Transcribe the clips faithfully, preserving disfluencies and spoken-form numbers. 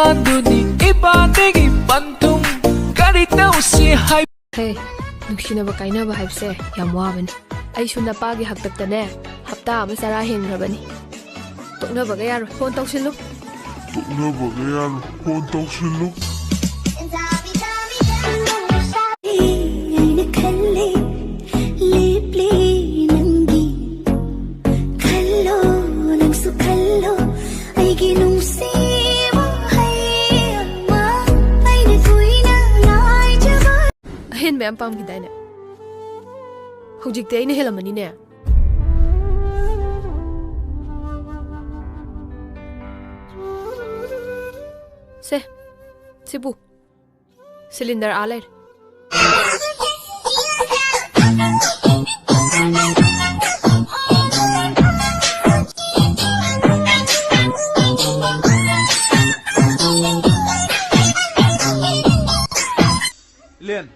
ꯑꯗꯨꯅꯤ ꯏꯄꯥꯗꯒꯤ ꯄꯟꯊꯨꯡ ꯀꯔꯤ ꯇꯧꯁꯤ ꯍꯥꯏ꯫ ꯍꯦ, ꯅꯨꯡꯁꯤꯅꯕ ꯀꯥꯏꯅꯕ ꯍꯥꯏꯕꯁꯦ ꯌꯥꯝ ꯋꯥꯕꯅꯤ꯫ ꯑꯩꯁꯨ ꯅꯄꯥꯒꯤ ꯍꯥꯛꯇꯛꯇꯅꯦ ꯍꯞꯇꯥ ꯑꯃ ꯆꯔꯥ ꯍꯦꯟꯈ꯭ꯔꯕꯅꯤ꯫ ꯇꯣꯛꯅꯕꯒ ꯌꯥꯔꯣꯏ꯫ ꯐꯣꯟ ꯇꯧꯁꯤꯜꯂꯨ꯫ ꯇꯣꯛꯅꯕꯒ ꯌꯥꯔꯣꯏ꯫ ꯐꯣꯟ ꯇꯧꯁꯤꯜꯂꯨ꯫ ꯑꯩꯅ ꯈꯜꯂꯦ, ꯂꯦꯞꯂꯦ ꯅꯪꯒꯤ꯫ ꯈꯜꯂꯣ, ꯅꯪꯁꯨ ꯈꯜꯂꯣ, ꯑꯩꯒꯤ ꯅꯨꯡꯁꯤ ꯋꯥꯍꯩ ꯑꯃ ꯑꯩꯅ ꯀꯨꯏꯅ ꯉꯥꯏꯖꯕ꯫ ꯑꯍꯦꯟꯕ ꯌꯥꯝ ꯄꯥꯝꯈꯤꯗꯥꯏꯅꯦ? ꯍꯧꯖꯤꯛꯇꯤ ꯑꯩꯅ ꯍꯦꯜꯂꯝꯃꯅꯤꯅꯦ꯫ ꯁꯦ, ꯁꯤꯕꯨ꯫ ꯁꯤꯂꯤꯟꯗꯔ ꯑꯥ ꯂꯩꯔꯦ꯫ ꯏꯂꯦꯟ,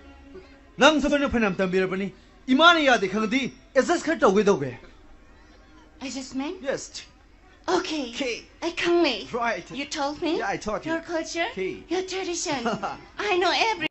ꯅꯪꯁꯨ ꯑꯩꯈꯣꯏꯅ ꯐꯅꯌꯥꯝ ꯇꯝꯕꯤꯔꯕꯅꯤ꯫ ꯏꯃꯥꯅ ꯌꯥꯗꯦ ꯈꯪꯉꯗꯤ adjust ꯈꯔ ꯇꯧꯒꯦ ꯇꯧꯒꯦ꯫ Adjustment? Yes. Okay. Okay. ꯑꯩ ꯈꯪꯂꯦ꯫ Right. You told me. Yeah, I taught you. Your culture, Okay. Your tradition. I know every